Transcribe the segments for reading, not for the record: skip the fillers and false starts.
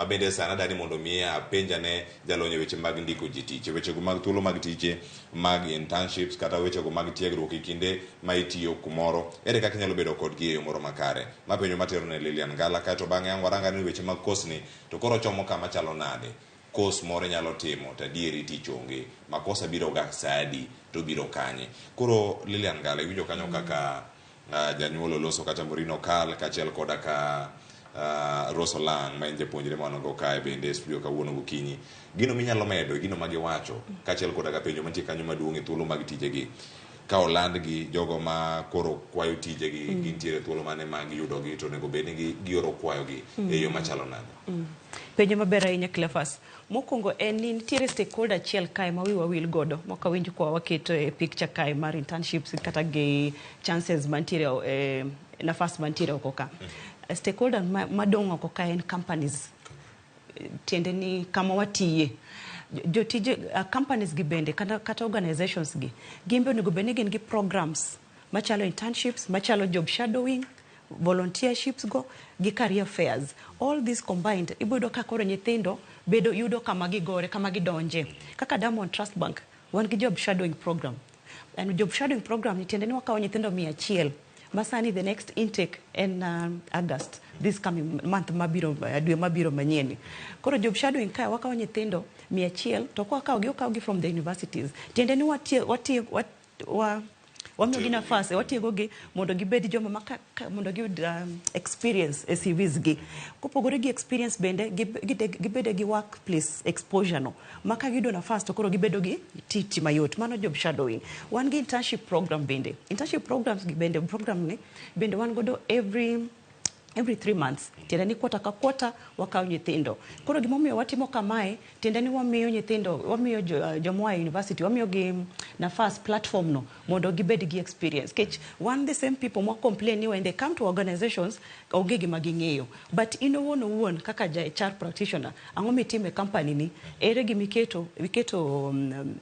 Ma bende sani adani mondo mi apenjane jalony e weche mag ndiko ji tich, e wechego mag thuolo mag tije, mag internships kata wechego mag tiegruok e kinde ma itiyo kumoro. Ere kaka inyalo bedo kodgi e yo moro makare? Ma penjo matero ne Lilian Ngala kaeto bang'e ang' waranga ni weche mag kosni to koro chomo kama chalo nade? Kos moro inyalo timo to adieri tich onge. Makosa biro ga saa adi to obiro kanye? Koro Lilian Ngala iwinjo kanyo kaka janyuol oloso kata Maureen Okal kaachiel koda ka Rose Olang' ma en japuonjre ma wan go kae bende e studio kawuono gokinyi. Gino minyalo medo e gino ma giwacho kaachiel koda ka penjo mantie kanyo maduong' e thuolo mag tijegi ka olandgi jogo ma koro kwayo tijegi gintiere thuolo mane ma giyudogi to onego bed ni gioro kwayogi e yo machalo nade? Penjo maber ahinya, Cleophas. Mokwongo en ni nitiere stakeholder achiel kae ma wiwa wil godo ma ok awinj kwa waketo e picture kae mar internships kata gi chances mantiere e nafas mantiere oko ka. Stakeholder madong' oko ka en companies. Tiende ni kama watiye. Jotije companies gi bende kata organizations gi gin be onego bed ni gin gi programs machalo internships, machalo job shadowing, volunteerships go gi career fairs. All this combined ibiro yudo ka koro nyithindo bedo yudo kama gigore, kama gidonje. Kaka Diamond Trust Bank wan gi job shadowing program. And job shadowing program ni tiende ni wakawo nyithindo 100 ma sani the next intake en August this coming month mabiro, dwe mabiro manyien ni. Koro job shadowing kae wakawo nyithindo 100 to kwakawo gi okawo gi from the universities. Tiende ni watie, watie, wat, wa, wamiyogi nafas, watiegogi mondo gibed joma ma mondo giyud experience e CVs gi. Kopogore gi experience bende gibede gi workplace exposure no. Ma ka giyudo nafas to koro gibedo gi tich mayot. Mano job shadowing. Wan gi internship program bende. Internship programs gi bende, program ni bende wan godo every 3 months. Tiende ni quarter ka quarter wakawo nyithindo. Koro gimomiyo watimo kamae, tiende ni wamiyo nyithindo, wamiyo jomoa e university, wamiyo gi nafas, platform no mondo gibed gi experience. Kech wan the same people mwa complain ni when they come to organizations onge gima ging'eyo. But in owuon owuon kaka ja HR practitioner, ang'o mitimo e company ni? Ere gimiketo, miketo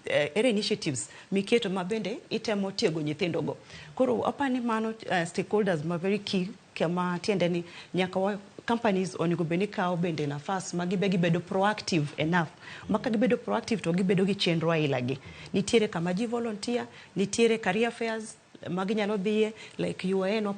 ere initiatives miketo ma bende itemo tiego nyithindo go. Koro apani mano stakeholders ma very key kama tiende ni nyaka wa companies onego bed ni kawo bende nafas ma gibe gibedo proactive enough. Ma ka gibedo proactive to gibedo gi chenro aila gi. Nitiere kama ji volunteer, nitiere career fairs ma ginyalo dhiye like UoN.